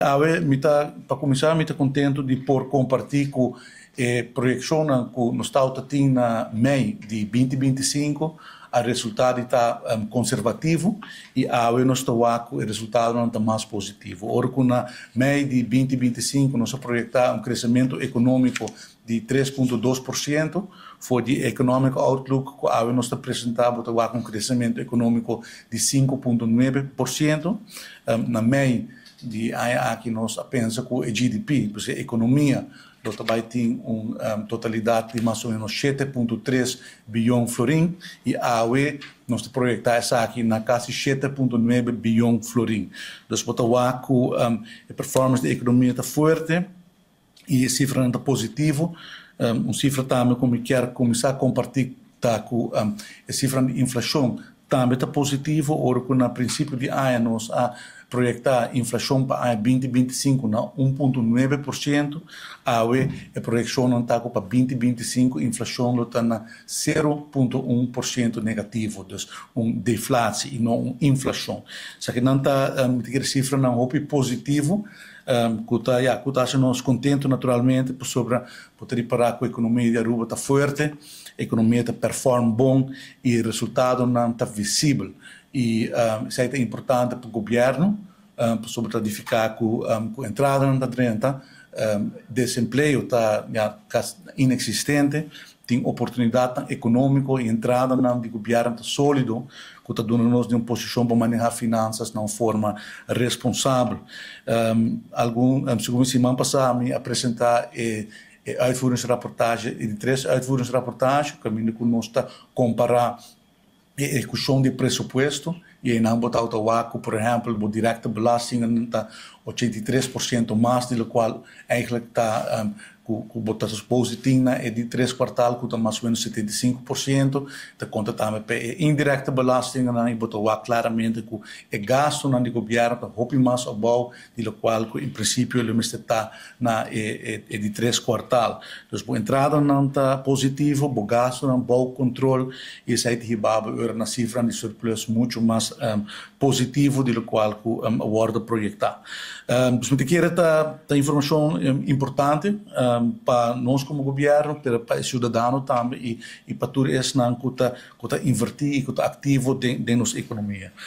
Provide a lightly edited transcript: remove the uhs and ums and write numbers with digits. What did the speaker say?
Awe, mi ta, pa kuminsá, mi ta kontentu di por kompartí ku e proyekshon ku nos tabatin na mei di 2025 a resultá di ta konservativo i awe nos ta ku e resultadonan ta mas positivo. Ora ku na mei di 2025 nos a proyektá un kresementu ekonómiko di 3,2%, for di Economic Outlook ku awe nos ta presentá ta un kresementu ekonómiko di 5,9%. Na mei di aña aki nos a pensa ku e GDP, pues ekonomia, lo bai tin un totalidat di mas o ménos 7,3 bion florin i awe nos ta proyektá esaki na kasi 7,9 bion florin. Dus bo ta wak ku e performance di ekonomia ta fuerte i e sifra ta positivo. Un sifra tambe ku mi ke kuminsá kompartí ta ku e sifra di inflashon tambe ta positivo. Ora ku na prinsipio di aña nos a proyektá inflashon pa 2025 na 1,9%, awe e proyekshon ta pa 2025 inflashon ta na 0,1% negativo, dus un deflatie i no un inflashon. Esaki nan ta sifranan hopi positivo, ku ta, ja, ku ta nos kontentu naturalmente, pasobra por ripará ku e ekonomia di Aruba ta fuerte, ekonomia ta perform bon i resultadonan ta visibel. I esei ta importante pa gobièrnu, pasobra ta nifiká ku entradanan ta drenta, desempleo ta, ja, ineksistente, tin oportunidat ekonómiko i entradanan di gobièrnu ta sólido, ku ta duna nos un posishon pa manehá finansa na un forma responsabel. Algun siman pasá mi a presentá e uitvoeringsrapportage, e tres uitvoeringsrapportage, kaminda ku nos ta kompará e ehekushon di presupuesto i nan bo ta wak, por ehèmpel, e directe belasting ta 83% mas di loke eigenlijk ta ku bo ta supposed na e di tres kwartaal ku ta mas o ménos 75%, ta konta tambe pa e indirecte belasting i bo ta wak klaramente ku e gastonan di gobièrnu ta hopi mas abou di loke ku en prinsipio e mester ta na e di tres kwartaal. Dus bo entradanan ta positivo, bo gastonan bou kontrol i esei ta hiba na sifra di surplus muchu mas positivo di loke ku a wòrdu proyektá. Dus mi ke ta informashon importante pa nos komo gobièrnu, pa e siudadano tambe i pa tur esnan ku ta invertí i ku ta aktivo den nos ekonomia.